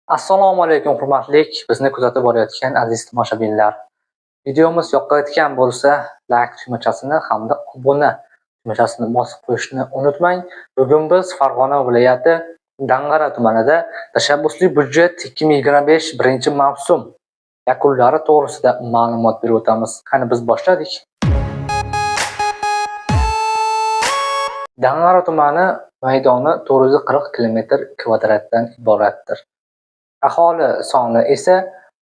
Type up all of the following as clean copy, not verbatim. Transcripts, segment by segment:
Assalomu alaykum, hurmatli bizni kuzatib borayotgan aziz tomoshabinlar. Videomiz yoqayotgan bo'lsa, like tugmachasini hamda obuna tugmachasini bosib qo'yishni unutmang. Bugun biz Farg'ona viloyati Dang'ara tumanida tashabbusli byudjet 2025 birinchi mavsum yakunlari to'g'risida ma'lumot berib o'tamiz. Qani, biz boshladik. Dang'ara tumani maydoni 440 kilometr kvadratdan iboratdir. Aholi soni esa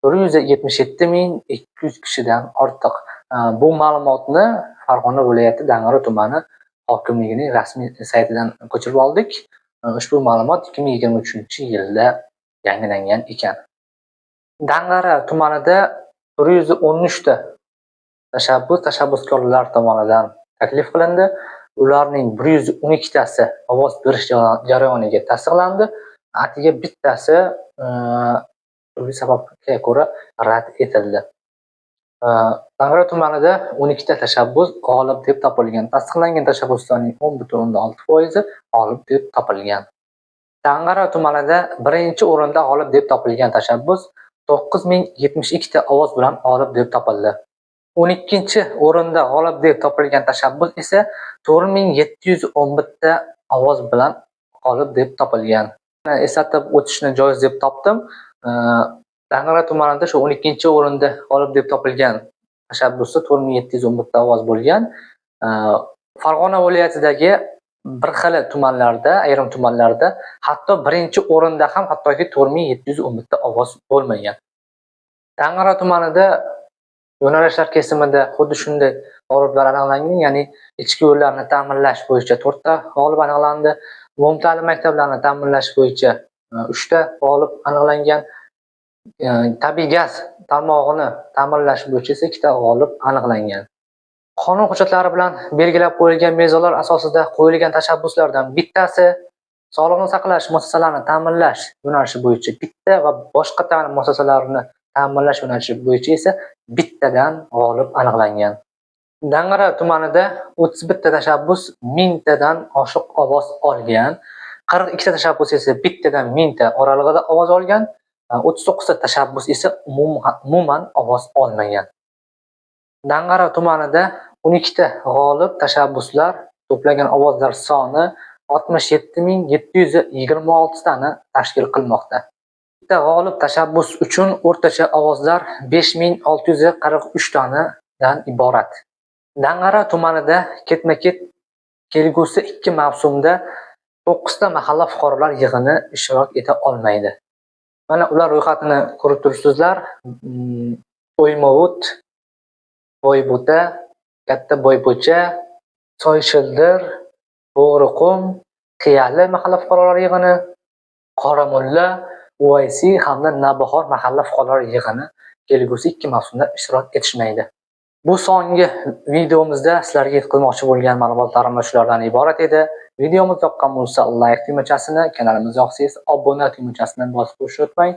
177 200 kishidan ortiq. Bu ma'lumotni Farg'ona viloyati Dang'ara tumani hokimligining rasmiy saytidan ko'chirib oldik. Ushbu ma'lumot 2023-yilda yangilangan ekan. Dang'ara tumanida 113 ta tashabbus tashabbuskorlar tomonidan taklif qilindi. Ularning 112 tasi ovoz berish jarayoniga tasdiqlandi. Atiga bittasi turli sababga ko'ra rad etildi. Dang'ara tumanida 12 ta tashabbus g'olib deb topilgan. Tasdiqlangan tashabbuslarning 10,6% g'olib deb topilgan. Dang'ara tumanida birinchi o'rinda g'olib deb topilgan tashabbus 9072 ta ovoz bilan g'olib deb topildi. 12 o'rinda g'olib deb topilgan tashabbus esa 4711 ta ovoz bilan g'olib deb topilgan. Eslatib o'tishni joiz deb topdim. Dang'ara tumanida shu 12 o'rinda g'olib deb topilgan tashabbusda 4711 ta ovoz bo'lgan. Farg'ona viloyatidagi bir xil tumanlarda, ayrim tumanlarda hatto birinchi o'rinda ham hattoki 4711 ta ovoz bo'lmagan. Dang'ara tumanida yo'nalishlar kesimida xuddi shunday g'oliblar aniqlangan, ya'ni ichki yo'llarni ta'mirlash bo'yicha 4 ta g'olib aniqlandi. Umumta'lim maktablarini ta'mirlash bo'yicha 3 ta g'olib aniqlangan. Tabiiy gaz tarmog'ini ta'mirlash bo'yicha esa 2 ta g'olib aniqlangan. Qonun hujjatlari bilan belgilab qo'yilgan mezonlar asosida qo'yilgan tashabbuslardan bittasi, sog'liqni saqlash muassasalarini ta'mirlash yo'nalishi bo'yicha bitta va boshqa ta'lim muassasalarini ta'mirlash yo'nalishi bo'yicha esa bittadan g'olib aniqlangan. Dang'ara tumanida 31 ta tashabbus 1000 tadan oshiq ovoz olgan, 42 ta tashabbus esa bittadan 1000 ta oralig'ida ovoz olgan, 39 ta tashabbus esa umuman ovoz olmagan. Dang'ara tumanida 12 ta g'olib tashabbuslar to'plagan ovozlar soni 67 726 tani tashkil qilmoqda. Bitta g'olib tashabbus uchun o'rtacha ovozlar 5643 tanidan iborat. Dang'ara tumanida ketma-ket kelgusi 2 mavsumda 9 ta mahalla fuqarolar yig'ini ishtirok eta olmaydi. Mana ular ro'yxatini ko'rib turibsizlar. O'ymovut, Boybuta, Katta Boybo'cha, Soyshildir, Bo'g'riqum, Qiyali mahalla fuqarolar yig'ini, Qoramulla, Uvaysiy hamda Navbahor mahalla fuqarolar yig'ini kelgusi 2 mavsumda ishtirok etishmaydi. Bu so'nggi videomizda sizlarga yetkazmoqchi bo'lgan ma'lumotlarimiz shulardan iborat edi. Videomiz yoqqan bo'lsa, like tugmachasini, kanalimiz yoqsa esa obuna tugmachasini bosib qo'yishni unutmang.